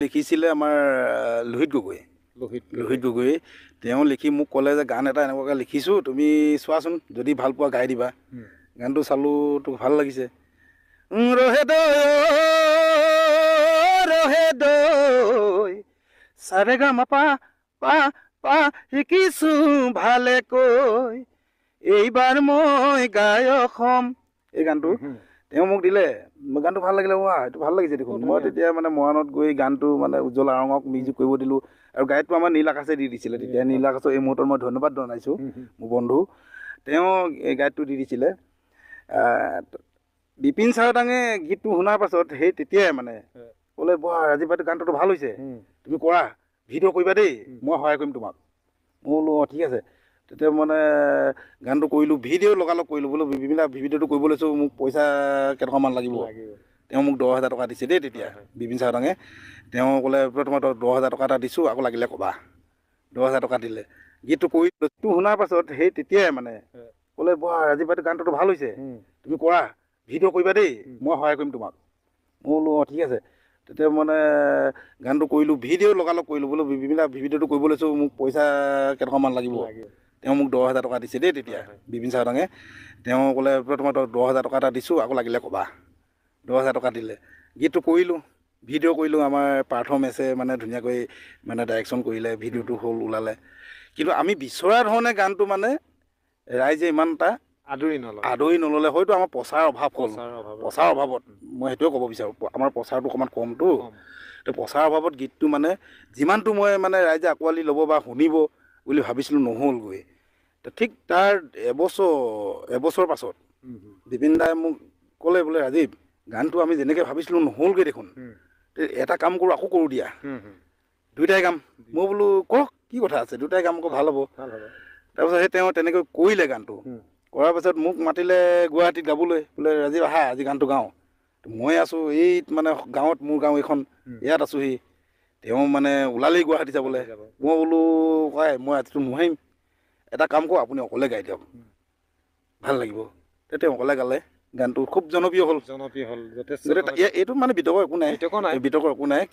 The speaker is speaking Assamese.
লিখিছিলে আমাৰ লোহিত গগৈ। লোহিত গগৈ তেওঁ লিখি মোক ক'লে যে গান এটা এনেকুৱাকৈ লিখিছোঁ, তুমি চোৱাচোন, যদি ভাল পোৱা গাই দিবা। গানটো চালোঁ, তোক ভাল লাগিছে। ৰহে দৈ ৰহে দৈ চাৰে গামা পা পা পা শিকিছোঁ ভালেকৈ, এইবাৰ মই গায়ক হ'ম। এই গানটো তেওঁ মোক দিলে, মোৰ গানটো ভাল লাগিলে। ৱা, এইটো ভাল লাগিছে দেখোন। মই তেতিয়া মানে মৰাণত গৈ গানটো মানে উজ্জ্বল আৰঙক মিউজিক কৰিব দিলোঁ, আৰু গায়কটো আমাৰ নীল আকাশে দি দিছিলে তেতিয়া। নীল আকাশক এই মুহূৰ্তত মই ধন্যবাদ জনাইছোঁ, মোৰ বন্ধু, তেওঁ এই গায়কটো দি দিছিলে। বিপিন চাৰদাঙে গীতটো শুনাৰ পাছত সেই তেতিয়াই মানে ক'লে, বোৱা ৰাজীৱ ভাইটো গানটোতো ভাল হৈছে, তুমি কৰা, ভিডিঅ' কৰিবা দেই, মই সহায় কৰিম তোমাক। মই বোলো অঁ ঠিক আছে। তেতিয়া মানে গানটো কৰিলোঁ, ভিডিঅ' লগালগ কৰিলোঁ। বোলো বিভিন্ন ভিডিঅ'টো কৰিব লৈছোঁ, মোক পইচা কেইটকামান লাগিব। তেওঁ মোক 10,000 টকা দিছে দেই তেতিয়া বিপিন চাৰদাঙে। তেওঁ ক'লে, তোমাক 10,000 টকা এটা দিছোঁ, আকৌ লাগিলে ক'বা। 10,000 টকা দিলে। গীতটো কৰি শুনাৰ পাছত সেই তেতিয়াই মানে ক'লে, বোৱা ৰাজীৱ ভাইটো গানটোতো ভাল হৈছে, তুমি কৰা, ভিডিঅ' কৰিবা দেই, মই সহায় কৰিম তোমাক। মই বোলো অঁ ঠিক আছে। তেতিয়া মানে গানটো কৰিলোঁ, ভিডিঅ' লগালগ কৰিলোঁ। বোলো বিভিন্ন ভিডিঅ'টো কৰিব লৈছোঁ, মোক পইচা কেইটকামান লাগিব। তেওঁ মোক 10,000 টকা দিছে দেই তেতিয়া বিপিন চাৰদাঙে। তেওঁ ক'লে, তোমাক 10,000 টকা এটা দিছোঁ, আকৌ লাগিলে ক'বা। 10,000 টকা দিলে। গীতটো কৰিলোঁ, ভিডিঅ' কৰিলোঁ। আমাৰ পাৰ্থ মেছে মানে ধুনীয়াকৈ মানে ডাইৰেকশ্যন কৰিলে, ভিডিঅ'টো হ'ল, ওলালে। কিন্তু আমি বিচৰা ধৰণে গানটো মানে ৰাইজে ইমান এটা আদৰি নল'লে। হয়তো আমাৰ প্ৰচাৰ অভাৱ হ'ল। প্ৰচাৰ অভাৱত মই সেইটোৱে ক'ব বিচাৰোঁ, আমাৰ প্ৰচাৰটো অকণমান কমটো। তো প্ৰচাৰ অভাৱত গীতটো মানে যিমানটো মই মানে ৰাইজে আঁকোৱালি ল'ব বা শুনিব বুলি ভাবিছিলোঁ, নহ'লগৈ। তো ঠিক তাৰ এবছৰ পাছত বিপিন দাই মোক ক'লে, বোলে ৰাজীৱ, গানটো আমি যেনেকৈ ভাবিছিলোঁ নহ'লগৈ দেখোন, এটা কাম কৰোঁ, আকৌ কৰোঁ দিয়া, দুয়োটাই গাম। মই বোলো কওক, কি কথা আছে, দুটাই গাম আকৌ ভাল হ'ব। তাৰপিছত সেই তেওঁ তেনেকৈ কৰিলে গানটো। কৰাৰ পাছত মোক মাতিলে গুৱাহাটীত গাবলৈ, বোলে ৰাজীৱ আহা, আজি গানটো গাওঁ। মই আছোঁ এই মানে গাঁৱত, মোৰ গাঁও এইখন, ইয়াত আছোঁহি। তেওঁ মানে ওলালেই গুৱাহাটী যাবলৈ। মই বোলো কয়, মই আজিতো নোৱাৰিম, এটা কাম কৰোঁ, আপুনি অকলে গাই দিয়ক, ভাল লাগিব। তেওঁ অকলে গালে, গানটো খুব জনপ্ৰিয় হ'ল। জনপ্ৰিয় হ'ল। এইটো মানে বিতৰ্ক একো নাই, বিতৰ্ক একো নাই।